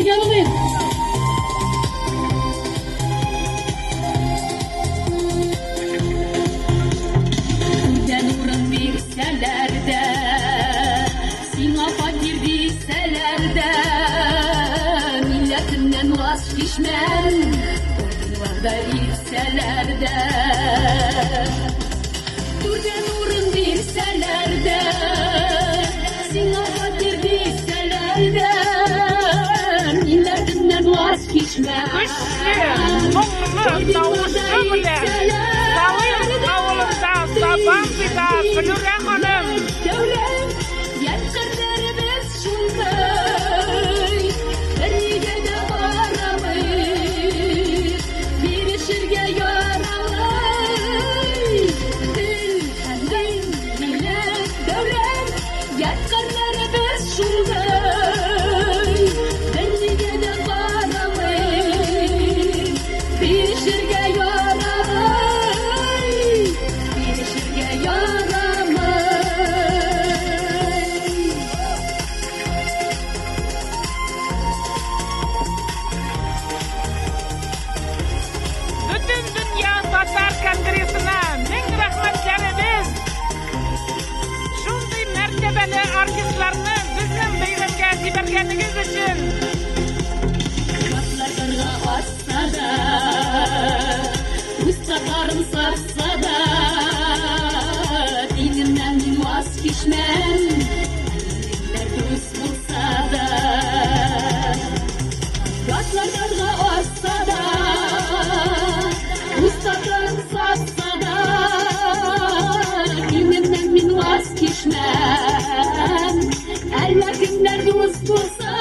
Бергә булыйк! Түрдән урын бирсәләр дә, сиңа фатир дисәләр дә, милләтемнән ваз кичмәм, орден вәгъдә итсәләр дә. Түрдән урын бирсәләр дә, сиңа фатир дисәләр дә, милләтемнән ваз кичмәм. Көчле, моңлы тавышы белән Салыйр авылында Сабан туйда Флүрә ханым. Дәүләт, ядкарьләребез шундый, бернигә дә карамый, бирешергә ярамый. Тел һәм дин, милләт, дәүләт, ядкарьләребез шундый, бернигә дә карамый, бирешергә ярамый, бирешергә ярамый. Бөтендөнья татар конгрессына мең рәхмәтләребез! Шундый мәртәбәле артистларны безнең бәйрәмгә җибәргәнегез өчен! Атларга атса да, үз татарын сатса да, динемнән мин ваз кичмәм, әллә дус булса да. Атларга атса да, үз татарын сатса да, динемнән мин ваз кичмәм, әллә кемнәр дус булса да.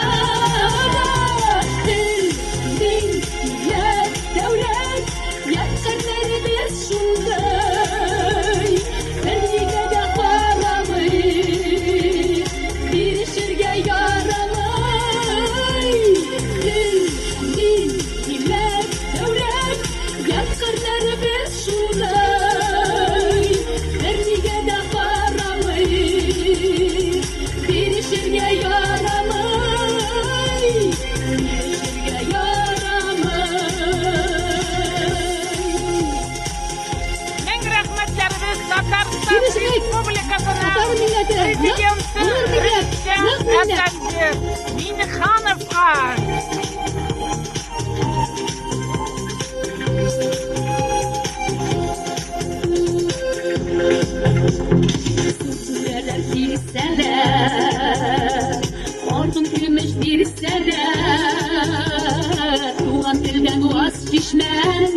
Тел, дин, милләт, дәүләт, ядкарьләребез шундый, бернигә дә карамый, бирешергә ярамый. Тел, дин, милләт, дәүләт, ядкарьләребез шундый, бернигә дә карамый, бирешергә ярамый, бирешергә ярамый. Мең рәхмәтләребез Татарстан Килешмик! Республикасының Татар милләте! Нык, Президенты горур милләт! Рөстәм Нык милләт! әфәнде Миңнехановка! Түрәләр килсә дә, алтын көмеш бирсә дә, туган телдән ваз кичмәм,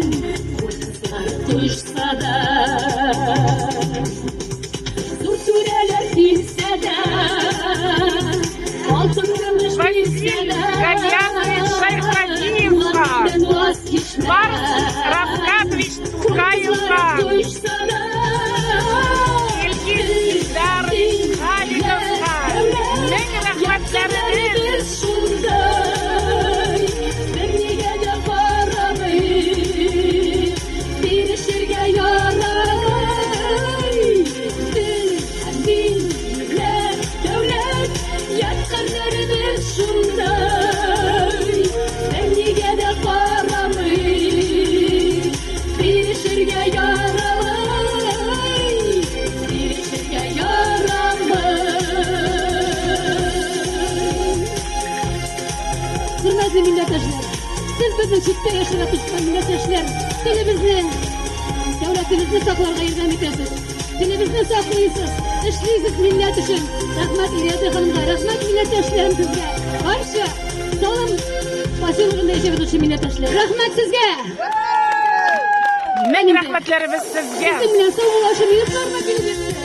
куркызлар кочса да. Зур түрәләр килсә дә, алтын көмеш бирсә Василь дә, Гаянович туган Шәйхразиевка, телдән ваз кичмәм, Марс Равкатович куркызлар Тукаевка, кочса да. Илгиз Илдарович Халиковка мең рәхмәтләребез! Шундай, бернигә дә карамый, бирешергә ярамый. Тел һәм дин, милләт, дәүләт, ядкарьләребез шундай, бернигә дә карамый, бирешергә ярамый, бирешергә ярамый. Хөрмәтле милләттәшләр, сез безнең читтә яшәргә тырышкан милләттәшләр, телебезне, дәүләтебезне сакларга ярдәм итәсез. Телебезне саклыйсыз, эшлисез милләт өчен. Рәхмәт Ириада ханымга, рәхмәт милләттәшләрем сезгә. Барча Салым поселогында яшәп ятучы милләттәшләр, рәхмәт сезгә! Мең рәхмәтләребез сезгә! Сезнең белән саубуллашу минутларына килеп җитте.